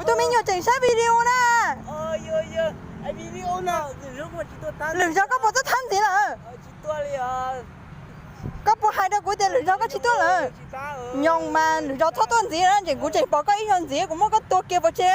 Kuv tus me nyuam tseem saib video na. Lwm zaus koj puas tuaj thab ntxiv lawm? Koj puas hais rau kuv tias lwm zaus koj tsis tuaj lawm? Nyoos mas lwm zaus txhob tuaj ntxiv na, tseem kuv tseem pom koj ib zaug ntxiv kuv muab koj tua kiag pov tseg.